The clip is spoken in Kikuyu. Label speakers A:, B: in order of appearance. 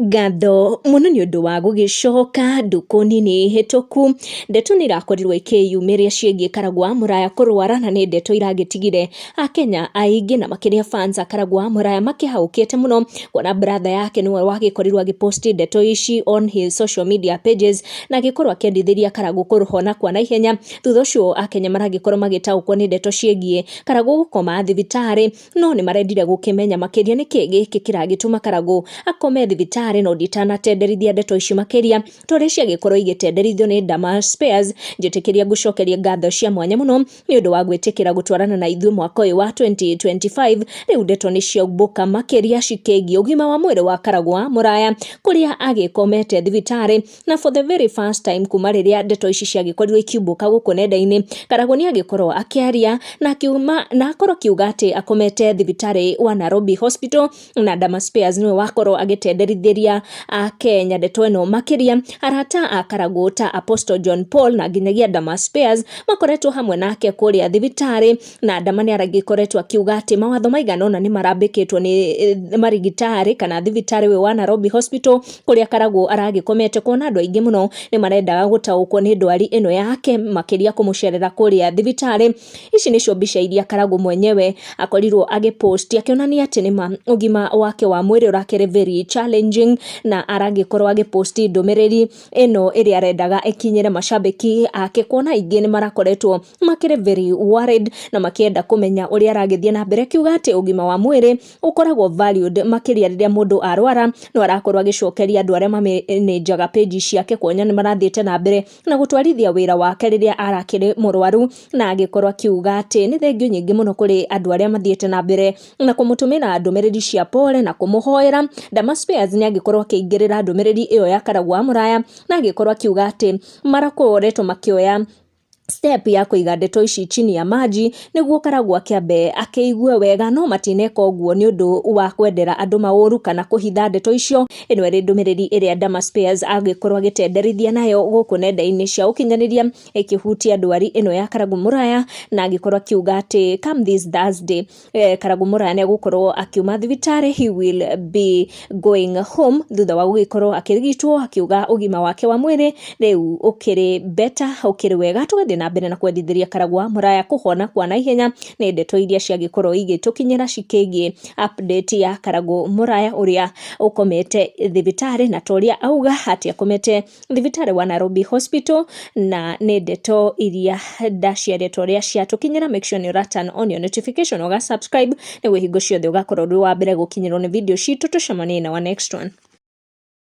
A: Ngatho mũno nĩ ũndũ wa gũgĩcoka ndukũ nini hĩtũku. Ndeto nĩ irakorirwo ikĩyumĩria ciĩgiĩ Karangũ wa Mũraya kũrwara na nĩ ndeto iragĩtigire Akenya aingĩ na makĩria fans a Karangũ wa Mũraya makĩhaũkĩte mũno kuona brother yake nĩwe wagĩkorirwo agĩposti ndeto ici on his social media pages na agĩkorwo akĩendithĩria Karangũ kũhona kwa naihenya. Thutha ũcio Akenya maragĩkorwo magĩtaũkwo nĩ ndeto ciĩgiĩ Karangũ gũkoma thibitarĩ, no nĩ marendire gũkĩmenya makĩria nĩkĩ gĩkĩ kĩragĩtũma Karangũ akome thibitarĩ. No nditanatenderithia ndeto ici makĩria ta ũrĩa ciagĩkorwo igĩtenderithio nĩ Dama Spares, njĩtĩkĩria ngũcokerie ngatho cia mwanya mũno nĩ ũndũ wa gwĩtĩkĩra gũtwarana na ithuĩ mwaka ũyũ wa 2025. Rĩu ndeto nĩ ciaumbũka makĩria cikĩgiĩ ũgima wa mwĩrĩ wa Karangũ wa Mũraya kũrĩa agĩkomete thibitarĩ, na for the very first time kuma rĩrĩa ndeto ici ciagĩkorirwo ikiumbũka gũkũ nenda-inĩ, Karangũ nĩ agĩkorwo akĩaria na akiuma na akorwo akiuga atĩ akomete thibitarĩ wa Nairobi Hospital, na Dama Spares nĩwe wakorwo agĩtenderithĩria Akenya ndeto ĩno makĩria. Arata a Karangũ ta Apostle John Paul na nginyagia Dama Spares makoretwo hamwe nake kũrĩa thibitarĩ, na Dama nĩ aragĩkoretwo akiuga atĩ mawatho maigana ũna nĩ marambĩkĩtwo nĩ marigitari kana thibitarĩ ũyũ wa Nairobi Hospital kũrĩa Karangũ aragĩkomete, kuona andũ aingĩ mũno nĩ marendaga gũtaũkwo nĩ ndwari ĩno yake, makĩria kũmũcerera kũrĩa thibitarĩ. Ici nĩcio mbica iria Karangũ mwenyewe akorirwo agĩpost akĩonania atĩ nĩma ũgima wake wa mwĩrĩ ũrakĩrĩ very challenging, na aragĩkorwo agĩposti ndũmĩrĩri ĩno ĩrĩa arendaga ĩkinyĩre macambĩki ake, kuona aingĩ nĩ marakoretwo makĩrĩ very worried na makĩenda kũmenya ũrĩa aragĩthiĩ na mbere, akiuga atĩ ũgima wa mwĩrĩ ũkoragwo valued makĩria rĩrĩa mũndũ arwara. No arakorwo agĩcokeria andũ arĩa mamĩnĩnjaga page ciake, kuonia nĩ marathiĩte na mbere na gũtwarithia wĩra wake rĩrĩa arakĩrĩ mũrwaru, na agĩkorwo akiuga atĩ nĩ thengio nyingĩ mũno kũrĩ andũ arĩa mathiĩte na mbere na kũmũtũmĩra ndũmĩrĩri cia pole na kũmũhoera. Dama Spares nĩ agĩkorwo akĩingĩrĩra ndũmĩrĩri ĩyo ya Karangũ wa Mũraya na agĩkorwo akiuga atĩ marakoretwo makĩoya step ya kũiga ndeto ici chini ya maji nĩguo Karangũ akĩambe akĩigue wega, no matineka ũguo nĩ ũndũ wa kwendera andũ maũru kana kũhitha ndeto icio. Ĩno ĩrĩ ndũmĩrĩri ĩrĩa Dama Spares agĩkorwo agĩtenderithia nayo gũkũ nenda-inĩ cia ũkinyanĩria ĩkĩhutia ndwari ĩno ya Karangũ Mũraya, na agĩkorwo akiuga atĩ come this Thursday, Karangũ Mũraya nĩ egũkorwo akiuma thibitarĩ, he will be going home thutha wa gũgĩkorwo akĩrigitwo, akiuga ũgima wake wa mwĩrĩ rĩu ũkĩrĩ better, ũkĩrĩ wega. Tũgathiĩ na mbere na kwendithĩria Karangũ wa Mũraya kũhona kwa naihenya. Nĩ ndeto iria ciagĩkorwo igĩtũkinyĩra cikĩgiĩ update ya Karangũ Mũraya ũrĩa ũkomete thibitarĩ, na ta ũrĩa auga atĩ akomete thibitarĩ wa Nairobi Hospital, na nĩ ndeto iria ndaciaria ta ũrĩa ciatũkinyĩra. Make sure nĩ ũra turn on your notification, ũga subscribe nĩguo hingo ciothe ũgakorwo ũrĩ wa mbere gũkinyĩrwo nĩ video citũ. Tũcemanie na wa next one.